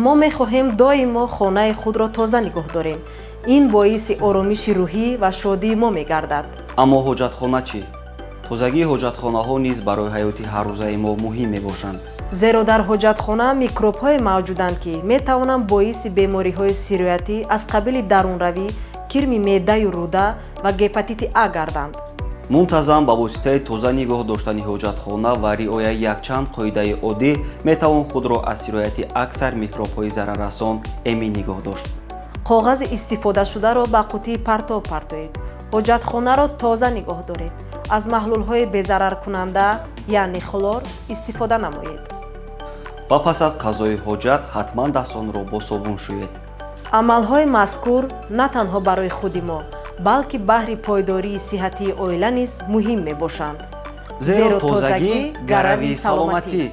Мо мехоҳем доимо хонаи худро тоза нигоҳ дорем. Ин боиси оромиши рӯҳӣ ва шодии мо мегардад. Аммо ҳоҷатхона чӣ? Тозагии ҳоҷатхонаҳо низ барои ҳаёти ҳаррӯзаи мо муҳим мебошанд. Зеро дар ҳоҷатхона микробҳое мавҷуданд, ки метавонанд боиси бемориҳои сироятӣ аз қабили дарунравӣ, кирми меъдаю рӯда ва гепатити А гарданд. Мунтазам ба воситаи тоза нигоҳ доштани ҳоҷатхона ва риояи якчанд қоидаи оддӣ метавон худро аз сирояти аксар микробҳои зараррасон эмин нигоҳ дошт. Коғази истифодашударо ба қутии партов партоед, ҳоҷатхонаро тоза нигоҳ доред, аз маҳлулҳои безараркунанда, яъне хлор, истифода намоед. Ва пас аз қазои ҳоҷат ҳатман дастонро бо собун шӯед. Амалҳои мазкур на танҳо барои худи мо, балки баҳри пойдории сиҳатии оила низ муҳим мебошанд. Зеро тозагӣ гарави саломатӣ.